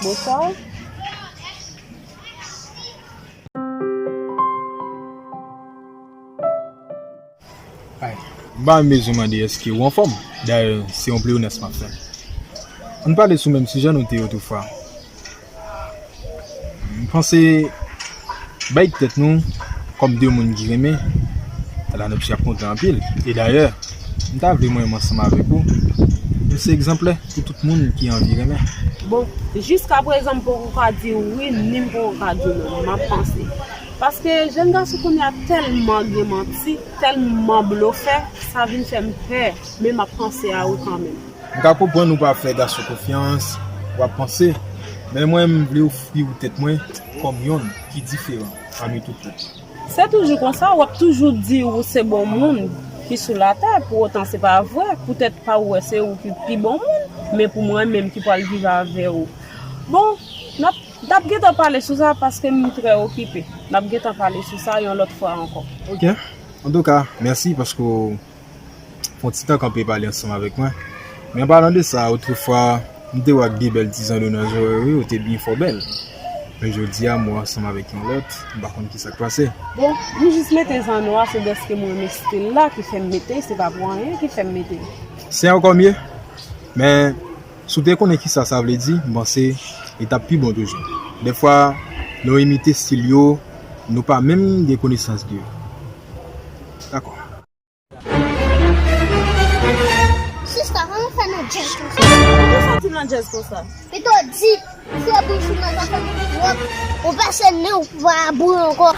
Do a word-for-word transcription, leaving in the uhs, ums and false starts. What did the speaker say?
Bonswa. M pa menm bezwen mande èske ou anfòm. Dayè, se yon pleyonès m ap fè. Ann pale sou menm sijè nou te ye otrefwa. M panse bay tèt nou kòm de moun ki renmen, ala n ap ap kontan anpil. E dayè, m ta vle mwen menm ansanm avèk ou, nou se egzanplè pou tout moun ki anvi renmen. Bon, jiskaprezan m poko ka di wi, ni m poko ka di non, m ap panse. Paske jèn gason kounye a tèlman gen manti, tèlman blofè, sa vin fè m pè, men m ap panse a ou kanmenm. M ka konprann ou pa fè gason konfyans, w ap panse, men mwen m vle ofri ou tèt mwen kòm yonn ki diferan pami tout lòt. Se toujou konsa, w ap toujou di ou se bon moun ki sou latè, pou otan se pa vre, poutèt pa ou wè se ou ki pi bon moun, men pou mwen menm ki pral viv avè ou. Bon, n ap, n ap gentan pale sou sa paske m trè okipe. N ap gentan pale sou sa yon lòt fwa ankò. Ok. Antouka, mèsi paske w fè yon ti tan kanpe pale ansanm avèk mwen. Men an palan de sa, otrefwa, m te wè ak de bèl ti zanno nan zòrèy ou, ou te byen fò bèl. Men jodi a, m wè ansanm avèk yon lòt, m pa konn ki sa k pase. Bon, m jis mete zanno a, se dèske m renmen stil la ki fè m mete l, se pa pou anyen ki fè m mete l. Se ankò mye. Men, si w te konnen ki sa sa vle di, m panse li t ap pi bon toujou. Dèfwa, lè w imite stil yo, nou pa menm gen konesans de yo. Dakò. Sista, kòman fè nan djèz konsa? Ou te soti nan djèz konsa? Pito di, fè bouch ou nan zafè nou twòp. Ou pase nen ou pa boure ankò.